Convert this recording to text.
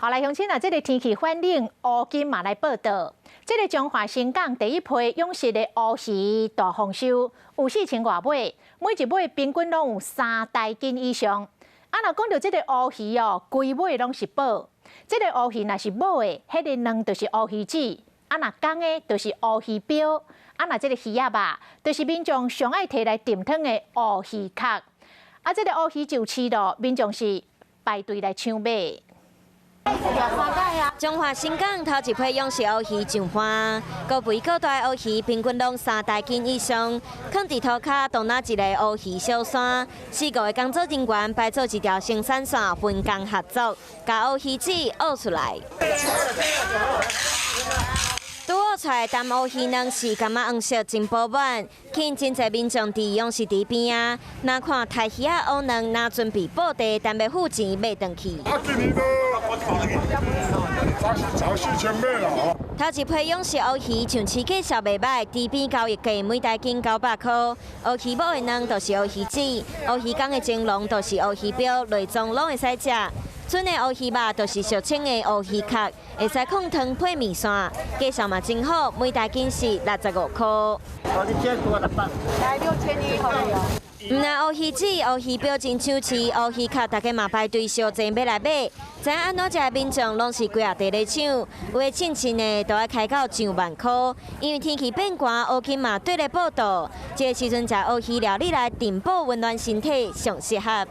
好來，鄉親啊，這个天氣反冷，烏金嘛來報道。這个彰化伸港第一批養殖的烏魚大豐收，有4000外尾，每一尾平均攏有3公斤以上。啊，若講著這个烏魚哦，規尾攏是寶。這个烏魚若是母的，彼个卵就是烏魚子；啊，若公的，就是烏魚鰾。啊，若這个魚仔肉，就是民眾上愛提來燉湯的烏魚殼。啊，這个烏魚上市咯，民眾是排隊來搶買。彰化伸港頭一批養殖烏魚上岸，閣肥閣大烏魚平均攏3公斤以上，囥佇塗跤當若一個烏魚小山。四五个工作人員排做一條生產線，分工合作，共烏魚子挖出來。拄挖出來淡烏魚卵是柑仔黃色，真飽滿，吸引真濟民眾佇養殖池邊仔，若看刣魚仔烏卵，若準備布袋，等欲付錢買轉去。早4000買啦！頭一批養殖烏魚上市價數袂䆀，池邊交易價每公斤900箍。烏魚母的卵就是烏魚子，烏魚公的精囊就是烏魚鰾，內臟攏會使食。賰的烏魚肉就是俗稱的烏魚殼，會使炕湯配麵線，價數嘛真好，每公斤是65箍。來6100好了。毋但烏魚子、烏魚鰾真搶市，烏魚殼大家嘛排隊相爭欲來買。知影按怎食的民眾攏是規下地咧搶，有的凊凊的都愛開到上萬箍。因為天氣變寒，烏金嘛綴咧報道，這个時陣食烏魚料理來燉補溫暖身體上適合。